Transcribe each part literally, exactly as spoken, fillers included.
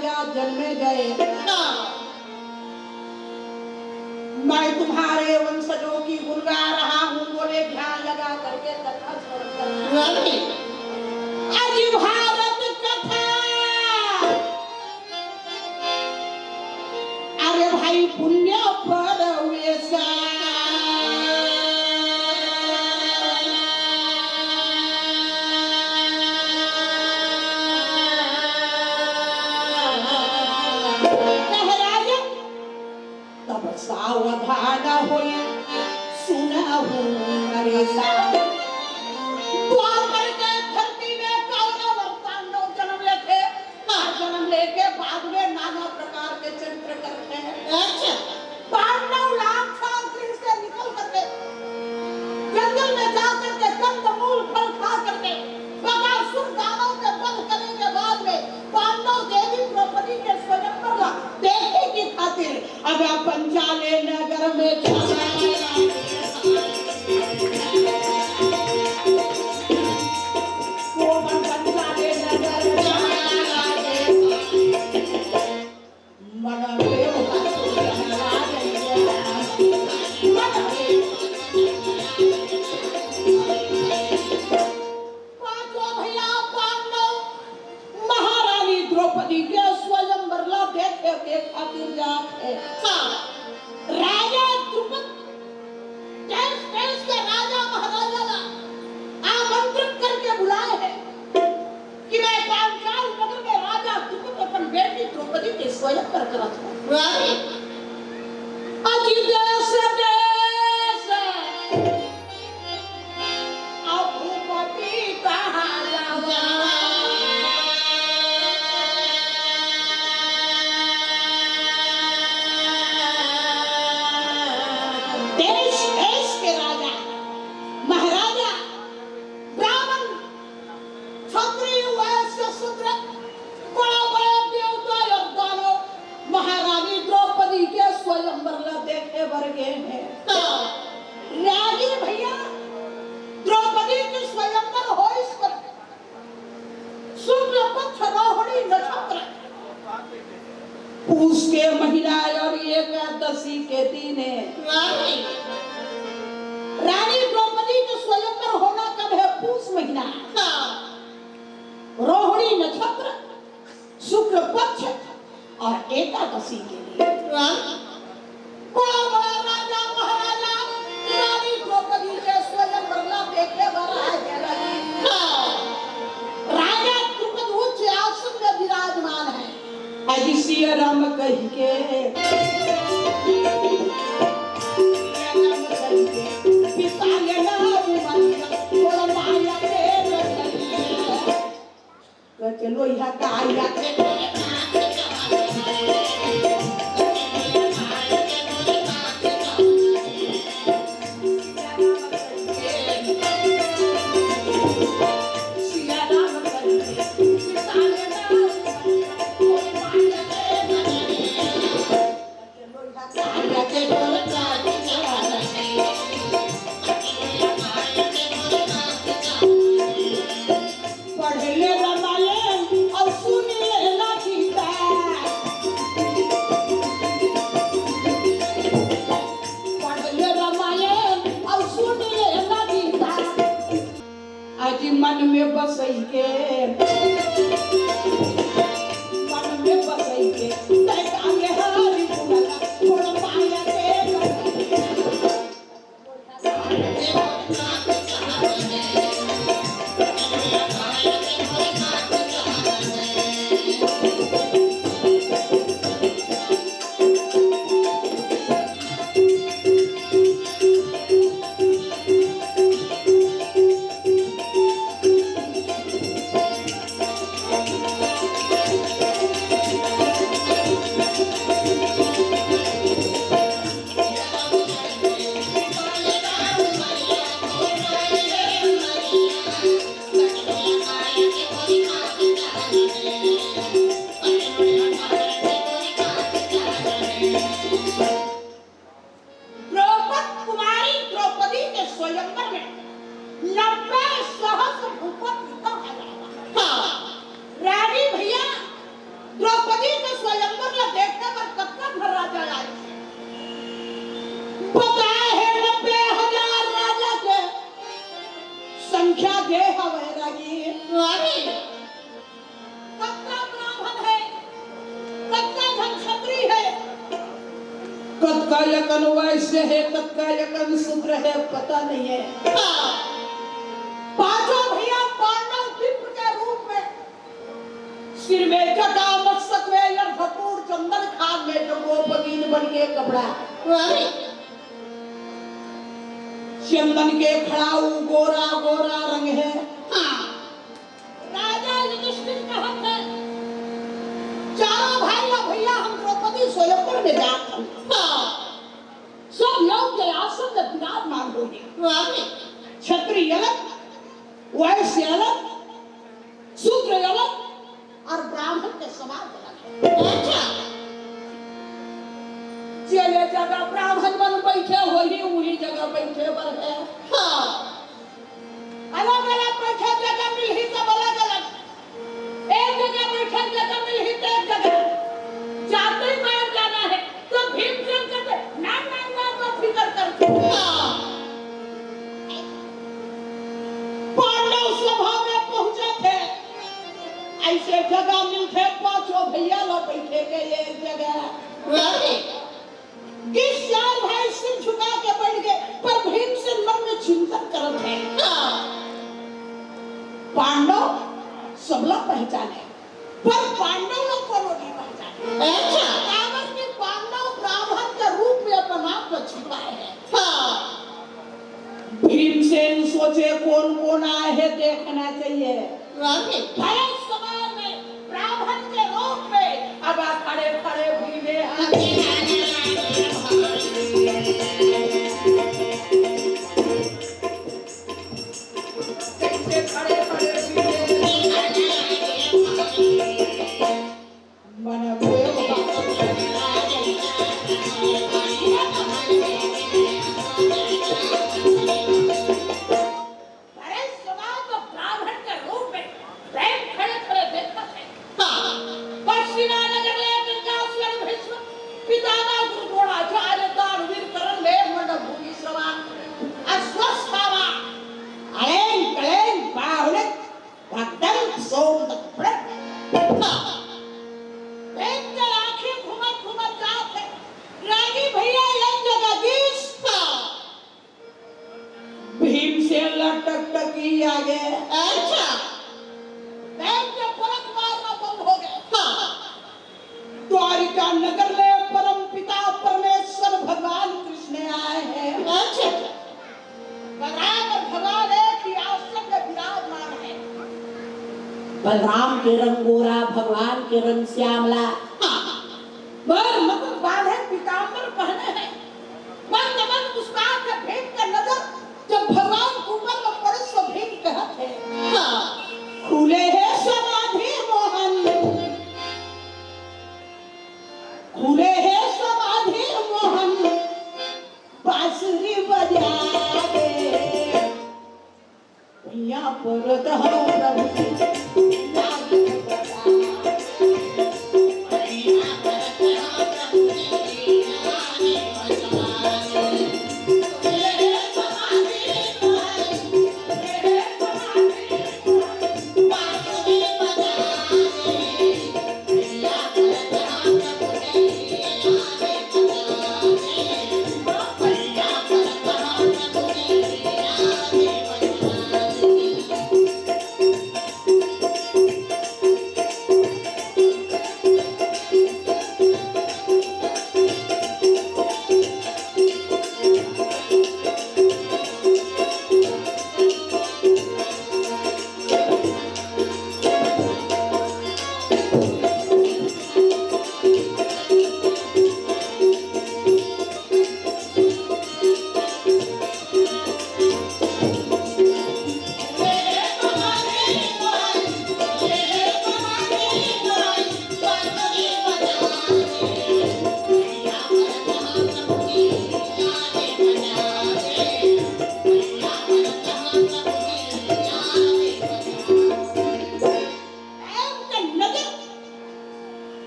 जन्मे गए। मैं तुम्हारे वंशजों की गुण गा रहा हूँ, बोले ध्यान लगा करके कथा श्रवण करना। अरे भारत कथा, अरे भाई पुण्य परवेश। महाराज तब सावधान होई सुनहु नरेसा। द्वापर के धरती में कौरव और पांडव जन्म लेथे, और जन्म लेके बाद में नाना प्रकार के चरित्र करथे। अच्छा। पांडव राक्षस गृह से निकल करके जंगल में जा करके कंदमूल फल खा करके बकासुर दानव के वध करने के बाद में पांडव देवी द्रौपदी के स्वयंवर ला देखे की खातिर अब पंचाले नगर में चला गया। वो मन पंचाले नगर चला गया। मन में वो मन में पांचों भैया पांडव महारानी द्रौपदी के स्वयंवर ला देखे के खातिर जात हे। हाँ। राजा द्रुपद देश देश के राजा महाराजा ला आमंत्रित करके बुलाए हे कि मैं पांचाल नगर में राजा द्रुपद अपन बेटी द्रौपदी के स्वयंवर करत हूँ। अरे अजी देश देश अभूपति कहा जावा। देश देश के राजा महाराजा ब्राह्मण क्षत्रिय वैश्य शूद्र बड़ा बड़ा देवता और दानव महारानी द्रौपदी के स्वयंवर ला देखे बर गे हे। रागी भैया द्रौपदी के स्वयंवर होइस कर शुक्ल पक्ष रोहिणी नक्षत्र पूस के महीना और एकादशी के दिन हे। रानी द्रौपदी के स्वयंवर होना कब हे? पूस महीना। रोहिणी नक्षत्र शुक्ल पक्ष और एकादशी के दिन। बड़ा बड़ा राजा महाराजा रानी द्रौपदी के स्वयंवर ला देखे बर आए हे। राजा द्रुपद उच्च आसन में विराजमान हे। अजी सिया राम कहि के, सिया राम कहि के, पिता के नाम मरिया, तोर माया के रचनिया। कचलो इहा का आया के पढ़ ले रामायण और सुन ले ना गीता। पढ़ ले रामायण और सुन ले ना गीता। आज मन में बसई के, मन में बसई के, तै काले हरी बुनला, थोड़ा पाया के। द्रौपद कुमारी द्रौपदी के स्वयंवर में नब्बे सहस्र भूपति कहा जाता है। हाँ, रानी भैया द्रौपदी कन वैश्य हे, कतका कन शूद्र हे, पता नहीं है। हाँ। पांचों भैया पांडव विप्र के रूप में सिर में जटा, मस्तक में अर्धपूर्ण चंदन, खाद में जो गोपगीत बन के कपड़ा। वाह। चंदन के खड़ाऊ गोरा गोरा रंग है। हाँ। राजा युधिष्ठिर कहत हे, चारों भाई ला भैया हम द्रौपदी स्वयंवर में जात हन। हाँ। सब लोग के आसन में विराजमान होही। वाह। क्षत्रिय अलग, वैश्य अलग, शूद्र अलग और ब्राह्मण के समाज अलग। अच्छा। जे जगह ब्राह्मण मन बैठे होही, उही जगह बैठे बर हे। हाँ। अलग-अलग बैठे जगह मिलही तब अलग-अलग, एक जगह बैठे जगह मिलही तो एक जगह। जाते ही बाहर जाना है तो भीमसेन कहते, "ना, ना, ना, ना, फिकर करते।" हाँ। पांडव सभा में पहुंचत हे, ऐसे जगह मिलथे, पांचों भैया ला बैठे के एक जगह। वाह। कि चार भाई सिर झुका के बैठ गए, पर भीमसेन मन में चिंतन करत हे। हाँ। पांडव सबला पहचाने, पर पांडव ला कोनो नहीं पहचाने। अच्छा। काबर कि पांडव ब्राह्मण के रूप में अपन आप को छिपाए हे। हाँ। भीमसेन सोचे, कौन कौन आए हे, देखना चाहिए। वाह। भरत सभा में ब्राह्मण के रूप में अब खड़े खड़े भीमे। कैसे खड़े खड़े भीमे। मन अरे, सभा तो ब्राह्मण के रूप में प्रेम खड़े खड़े देखत हे। हाँ। पश्चिमा नगर ले गंगा सुवर भीष्म पितामह गुरु द्रोणाचार्य दानवीर कर्ण ले मंडभूमि सभा अश्वत्थामा अलेंग कलेंग बाहुले भक्तन सोम तक पड़े। हाँ। प्रेम के आंखें घूमत घूमत जात हे। रागी भैया एक जगह दिस। हाँ। भीमसेन ला टकटकी आगे। अच्छा। बैठ के परत मारना बंद हो गए। हाँ। द्वारिका नगर में परम पिता परमेश्वर भगवान कृष्ण आए हैं। अच्छा। बलराम और भगवान एक ही आसन में विराजमान है। बलराम के रंग गोरा, भगवान के रंग श्यामला। हाँ। बर मकुट बांधे, पीताम्बर पहने हैं। मंद मंद मुस्कान के भीम के नजर जब भगवान के ऊपर में पड़े तो भीम कहत हे, हाँ। खुले हे समाधि मोहन, खुले हे समाधि मोहन, बांसुरी बजा दे। भुइयां परत हंव प्रभु जी, लाज बचा।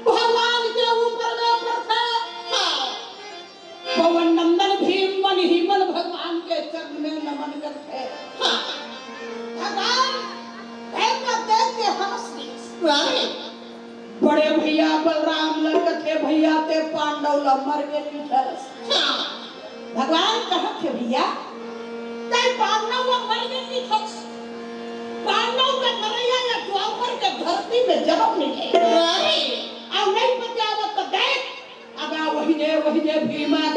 भगवान के ऊपर में प्रथा। पवन नंदन भीम मन ही मन भगवान के चरण में नमन करथे। हाँ। भगवान भयंकर देख के हंस दिस। वाह। बड़े भैया बलराम ल कथे, "भैया ते पांडव ल मर के पीठस।" भगवान कहत हे, भैया, तैं पांडव ला मर के दिखस। पांडव के मरइया या द्वापर के धरती में जन्म मिले। अरे! अउ नहीं पतियावत त देख, अब वही दे, वही दे भीमा।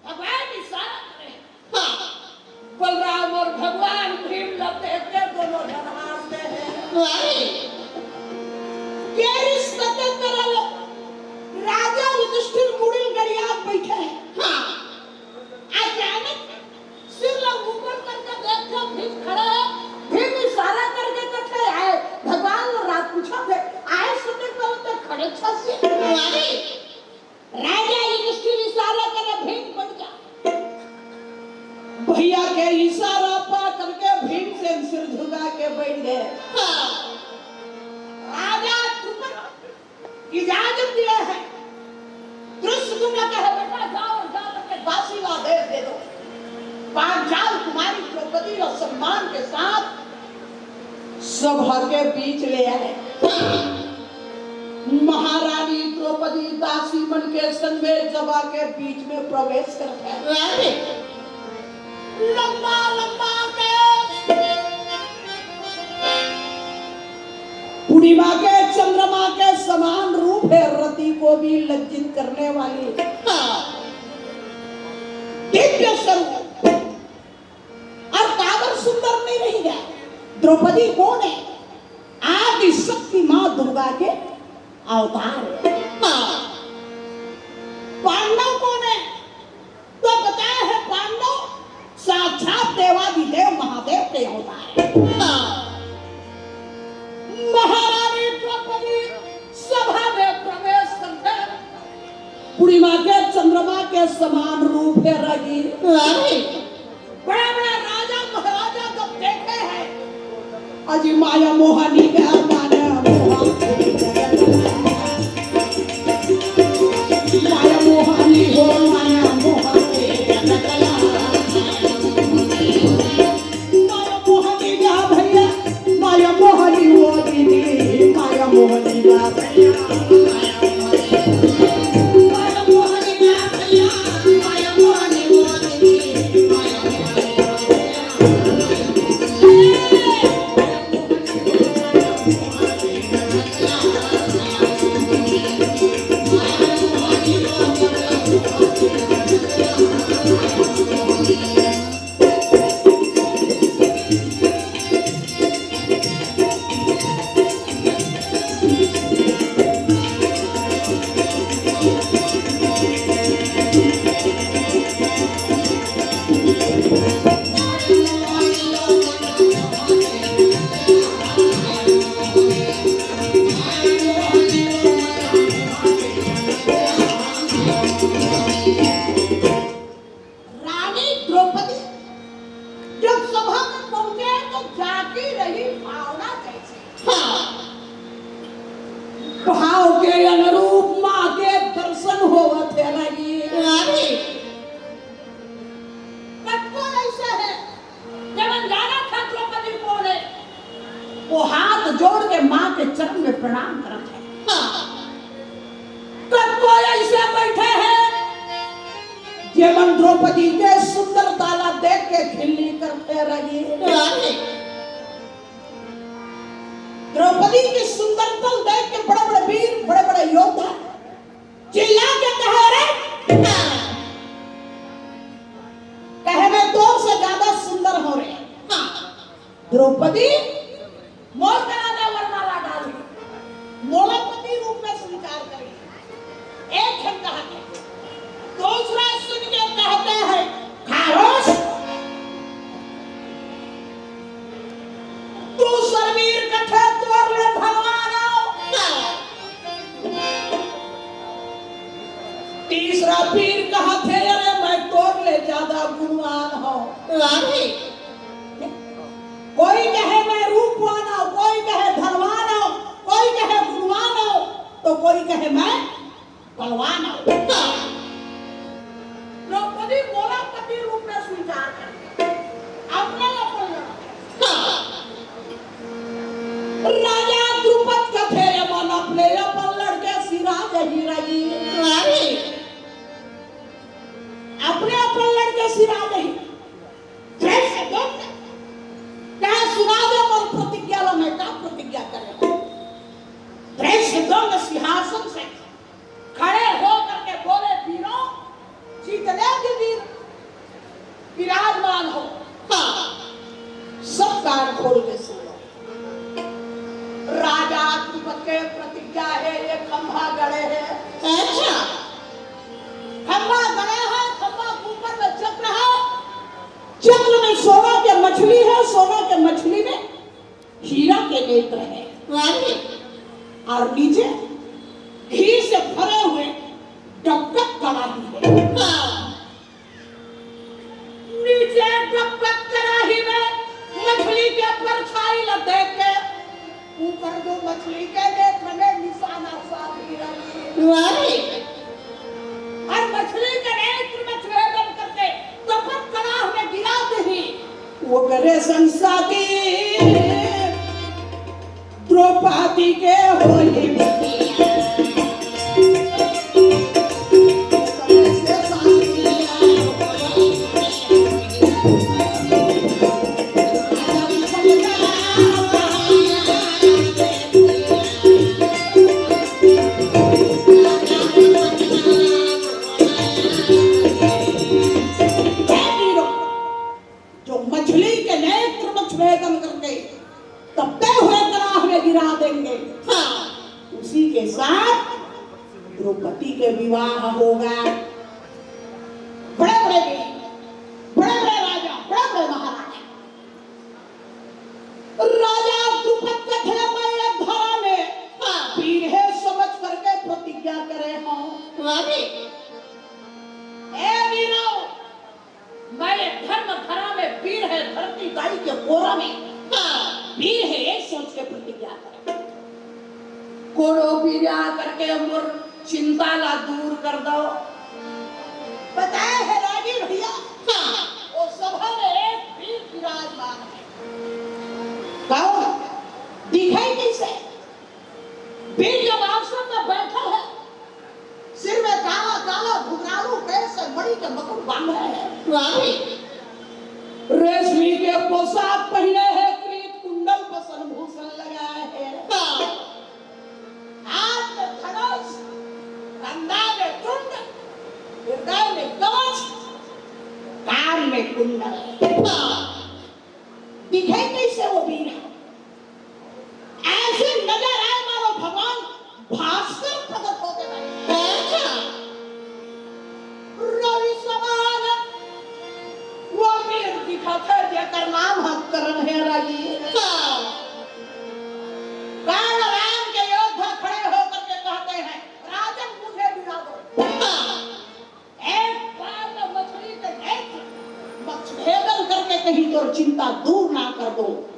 भगवान इशारा करे। हाँ, बलराम और भगवान भीम ला देख के दोनों झन हाँस दे हे। भाई। के रिश्ता के तरह राजा युधिष्ठिर मुड़ी ल गड़िया बइठे हे। हाँ। अचानक सिर ला ऊपर करके देखथे, भीम खड़े हे। भीम इशारा करके कथे, आए भगवान ला रात पूछथे, आए सुने करो तो खड़े छसी। भाई। राजा युधिष्ठिर इशारा करे, भीम बइठ जा। भैया के इशारा पा करके भीमसेन सिर झुका के बइठ गे। हाँ। राजा तुमन इजाजत दिए हे। धृष्टद्युम्न कहे, बेटा जाओ, जा करके दासी ला आदेश दे दो। पांचाल कुमारी द्रौपदी ला सम्मान के साथ सभा के बीच ले आए। महारानी द्रौपदी दासी मन के संग में सभा के बीच में प्रवेश करथे। लंबा लंबा केश, पूर्णिमा के चंद्रमा के समान रूप हे, रति को भी लज्जित करने वाली। हाँ। दिव्य स्वरूप। अउ काबर सुंदर नहीं रही हे? द्रौपदी कोन हे? आदि शक्ति माँ दुर्गा के अवतार हे। हाँ। पांडव कोन हे? तो बताए हे, पांडव साक्षात देवादिदेव महादेव के अवतार हे। हाँ। महारानी द्रौपदी सभा में प्रवेश करके पूर्णिमा के चंद्रमा के समान रूप हे रही। अरे! बड़ा बड़ा राजा महाराजा जब देखे हे, अजी माया मोहनी गा, माया मोहनी, माया मोहनी हो, माया मोहनी। माया मोहनी गा भैया, माया मोहनी वो दीदी, माया मोहनी गा भैया। रानी द्रौपदी जब सभा में पहुंचे तो जागी रही भावना जैसे। हाँ। भाव के अनुरूप माँ के दर्शन होवत हे रही। अरे। कतको ऐसे हे, जेमन जानत हे द्रौपदी कोन हे, वो हाथ जोड़ के माँ के चरण में प्रणाम करत हे। हाँ। कतको ऐसे बइठे हे, जेमन द्रौपदी के सुंदरता ला देख के खिल्ली करत हे रही। अरे। द्रौपदी की सुंदरता देख के बड़े बड़े वीर, बड़े बड़े योद्धा चिल्ला के कहे, "अरे, कहे मैं तोर से ज्यादा सुंदर हंव रे।" हाँ। द्रौपदी मोर करा ले वरमाला डाल, मोला पति रूप में स्वीकार करी। एक झन कहत हे, दूसरा सुन के कहत हे, "खारोश, तू शरवीर कथे तोर ले भगवान हो।" तीसरा वीर कहत हे, "अरे मैं तोर ले ज्यादा गुणवान हंव।" अरे! कोई कहे मैं रूपवान हंव, कोई कहे धनवान हंव, बलवान हो। द्रौपदी मोला पति रूप में स्वीकार कर ले। अपने अपन लड़। राजा द्रुपद कथे, "ये मन अपने अपन लड़के सिरा दही रही।" अरे, अपने अपन लड़के सिरा दही। धृष्टद्युम्न कहे, "सुना दे मोर प्रतिज्ञा ला।" मैं का प्रतिज्ञा करे? धृष्टद्युम्न सिंहासन से खड़े हो करके बोले, "वीरों, जितने भी वीर विराजमान हो, हाँ, सब कान खोल के सुन लो। राजा द्रुपद के प्रतिज्ञा है, ये खंभा गड़े है।" अच्छा। खंभा गड़े है, खंभा के ऊपर में चक्र है, चक्र में सोना के मछली है, सोना के मछली में हीरा के नेत्र है। अरे। और नीचे घी से भरे हुए डबकत कड़ाही है। हाँ। नीचे डबकत कड़ाही में मछली के परछाई ला देख के ऊपर जो मछली के नेत्र में निशाना साधी रही। अरे। और मछली के नेत्र में छेदन करके तब कड़ाह में गिरा दही। ओकरे संग साधी द्रौपदी के होई। जो मछली के नेत्र में छेदन करके तपते हुए कड़ाह में गिरा देंगे। हाँ, उसी के साथ द्रौपदी के विवाह होगा। बड़े बड़े वीर, बड़े बड़े राजा, बड़े बड़े महाराजा। राजा द्रुपद कथे, "मैं ये धरा में वीर है समझ करके प्रतिज्ञा करे हूँ।" अरे। ए वीरों, मैं ये धर्म धरा में वीर है, धरती दाई के कोरा में वीर है, ये सोच के प्रतिज्ञा करे। कोनो वीर आ करके मोर चिंता ला दूर कर दो। बताए है रागी भैया, वो सभा में एक वीर विराजमान है। कौन? दिखाई कैसे? वीर जब आसन में बैठा है, सिर में काला काला घुघरालू केस है, मणि के मुकुट बांधे है। रेशमी के पोशाक पहने है, कृत कुंडल वसन भूषण लगाए है। हाथ में धनुष, कंधा में त्रिशूल, हृदय में कवच, कान में कुंडल। दिखे कैसे वो वीर? ऐसे नजर आए मानो भगवान भास्कर प्रकट होके बैठे। रवि समान वो वीर दिखत है जेकर नाम हम करण है रागी। कर्ण राम के योद्धा खड़े होकर के कहते हैं, "राजन मुझे वीरा दो।" एक बार में मछली के नेत्र मक्ष भेदन करके कहीं तोर चिंता दूर ना कर दो।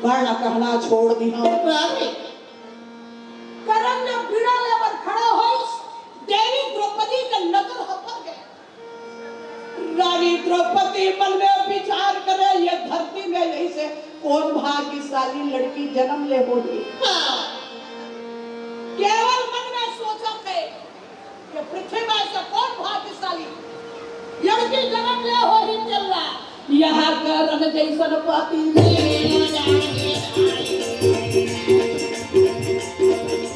कर्ण कहना छोड़ दिया। कर्ण जब वीरा लेबर खड़ा हो, देवी द्रौपदी के नजर हपर गए। रानी द्रौपदी मन में विचार करे, ये धरती में यही से कौन भाग्यशाली लड़की जन्म ले होगी। केवल मन में सोचा थे, ये पृथ्वी में ऐसा कौन भाग्यशाली लड़की जन्म ले होही तेला? यहाँ करण जैसन पति मिल जाए।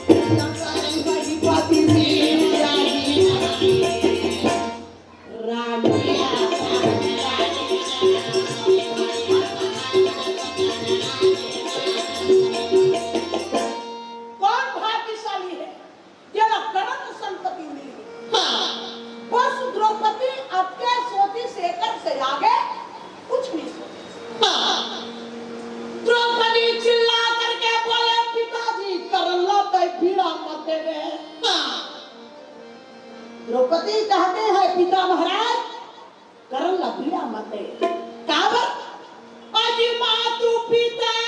करण वही पति मिल जाए। रानी कौन भाग्यशाली है? तेला करण संपत्ति मिली। हाँ। बस द्रौपदी अतके सोचिस, एकर से आगे कुछ नहीं सोचिस। हाँ। द्रौपदी चिल्ला करके बोले, "पिताजी, करण ला तय पीड़ा मत देवे।" हाँ। द्रौपदी कहते हैं, "पिता महाराज, करण ला पीड़ा मत दे।" काबर? अजी मातु पिता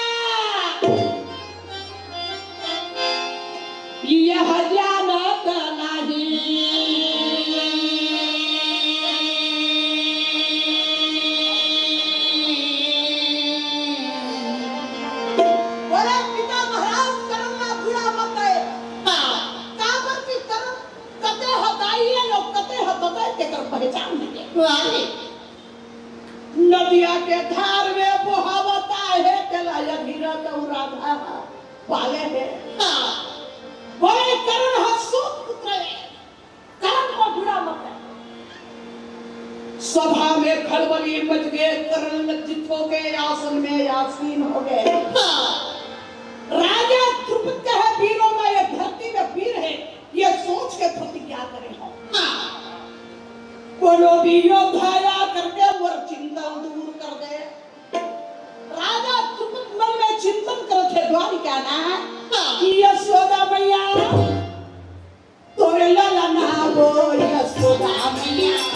यह जानत ना। वाह रे। नदिया के धार में बोहावत हे, तेला अधीरा तऊ राधा पाले हे। हाँ। बोले, कर्ण ह सूत पुत्र हे, कर्ण को बुरा मत कह। सभा में खलबली मच गए, कर्ण लज्जित हो गए, आसन में आसीन हो गए। हाँ। राजा द्रुपद कहे, वीरों में ये धरती में वीर है, ये सोच के प्रतिज्ञा करे हो। हाँ। कोनो भी योद्धा या करके मोर चिंता दूर कर दे। राजा द्रुपद मन में चिंतन करत हे, द्वारिका ना, हाँ। कि यशोदा मैया, तोरे लाला ना वो यशोदा मैया।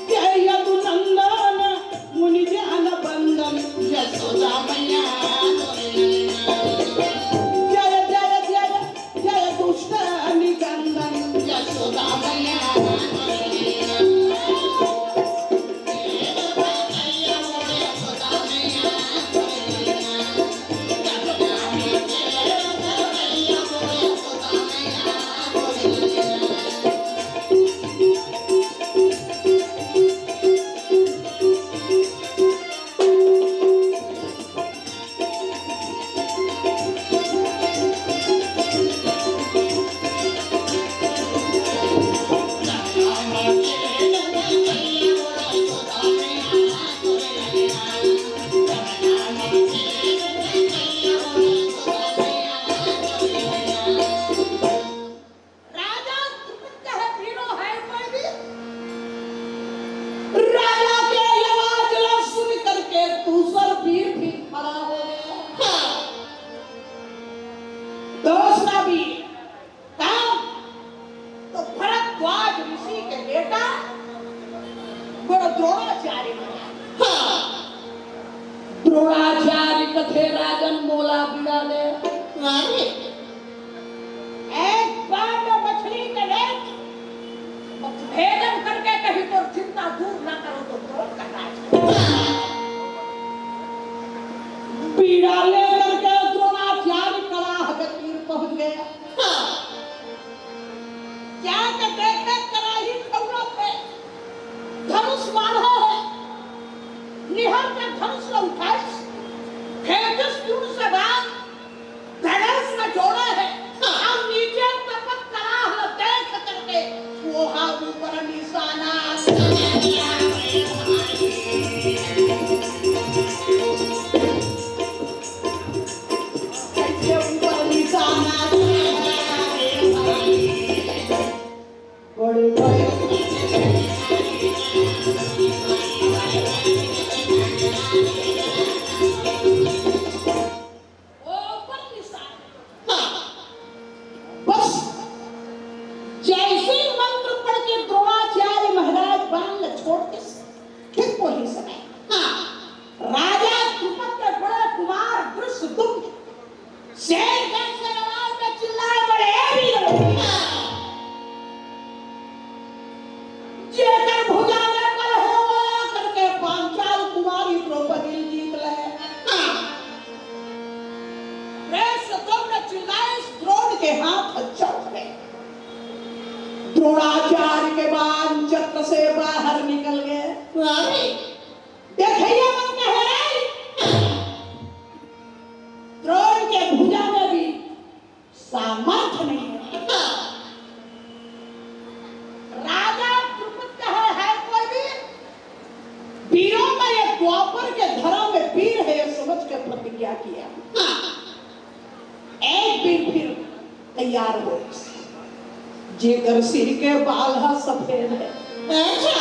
जय यदुनंदन मुनि ध्यान बंदन यशोदा मैया। जय जय जय जय दुष्ट निकंदन यशोदा मैया। राजा द्रुपद कहे, वीरो है कोई भी? राजा के आवाज ला सुन करके दूसर वीर भी खड़ा हो गया। हाँ। दूसरा वीर, कौन? तो भरद्वाज ऋषि के बेटा गुरु द्रोणाचार्य। हाँ। द्रोणाचार्य कथे, राजन मोला बिड़ा दे। अरे। एक बार में मछली के लेख भेदन करके कहीं तो चिंता दूर ना करो तो द्रोण का राज। पीड़ा लेकर के द्रोणाचार्य कलह के तीर पहुंच गया। हाँ। जाके देखे कराही खौरा पे धनुष बांधा है। निहार के धनुष ला उठाइस, फेंकिस दूर से बाण, धनुष ला जोड़ा है। हम नीचे तपत करा है देख करके, वो हा ऊपर निशाना। कैसे ऊपर निशाना। बड़े भाई। बस जैसे ही मंत्र पढ़ के द्रोणाचार्य महाराज बाण ला छोड़ते, ठीक वही समय राजा द्रुपद के बड़े कुमार धृष्टद्युम्न शेर जैसे आवाज में चिल्लाए, बड़े वीर, जेकर भुजा में बल होवय, करके पांचाल कुमारी द्रौपदी जीत ले। हाँ। प्रेस तुम न चिल्लाए, द्रोण के हाथ चौक गए। द्रोणाचार्य के बाण चक्र से बाहर निकल गए। अरे। देखइया मन कहे, "रे, द्रोण के भुजा में भी सामर्थ्य नहीं है।" राजा द्रुपद कहे, "है कोई भी? वीरों में ये द्वापर के धरा में वीर है, ये समझ के प्रतिज्ञा किया।" एक वीर फिर तैयार हो, जेकर सिर के बाल ह सफेद है। अच्छा।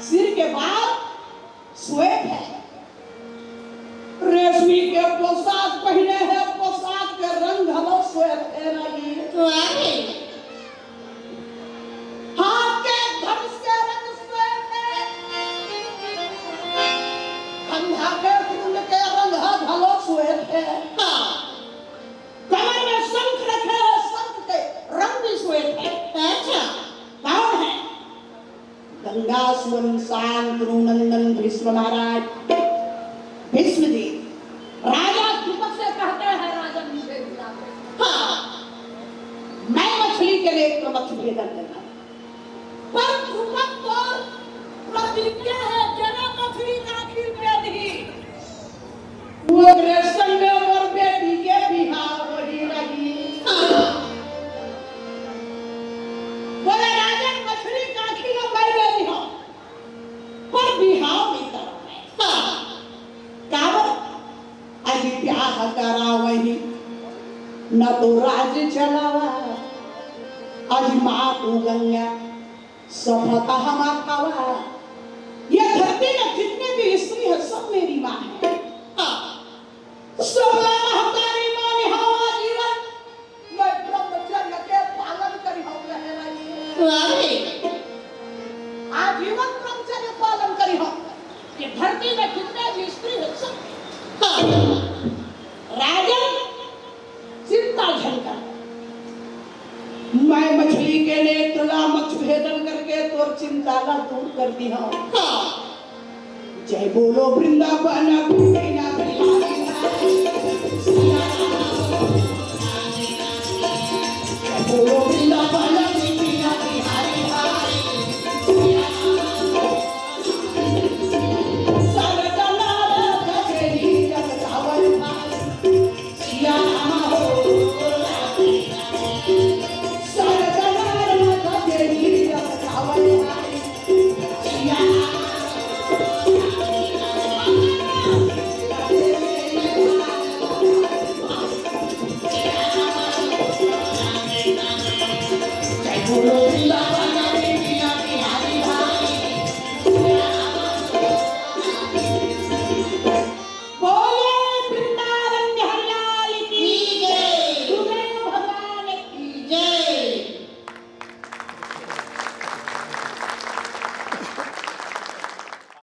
सिर के बाल श्वेत है। रेशमी के पोशाक पहिने है, पोशाक के रंग घलो श्वेत है ना जी। अरे। हाथ के धनुष के रंग श्वेत है। खंधा के फूल के रंग ह घलो श्वेत है। हाँ। कमर में शंख गंगा सुवन शांतनु नंदन भीष्म महाराज। भीष्म जी, राजा द्रुपद से कहते हैं, राजन मुझे खिला दो। हाँ, मैं मछली के लिए तो मछली भेदन देना। पर द्रुपद तो प्रतिज्ञा है, बिना मछली का आँखी भेद ही। वो ग्रेसन में मोर बेटी के बिहाव होही रही। बोले, "राजन, मछली का आँखी ला मैं दे दिहौं, पर बिहाव नहीं करौं मैं।" काबर? अजी ब्याह करावही, न तो राज चलावा। अजी माँ तू गंगा, सभा तहाँ माँ खावा। ये धरती में जितने भी स्त्री है, सब मेरी माँ है। हाँ। सबला महतारी माँ निहावा जीवन, मैं ब्रह्मचर्य के पालन करिहौं रहे रही। अरे। आजीवन ब्रह्मचर्य पालन करिहौं। ये धरती में जितने भी स्त्री है, सब। हाँ। राजन, चिंता झन कर। मैं मछली के नेत्र ला मक्ष भेदन करके तोर चिंता ला दूर कर दिहौं। हाँ। जय बोलो वृंदावन गोपीनाथ।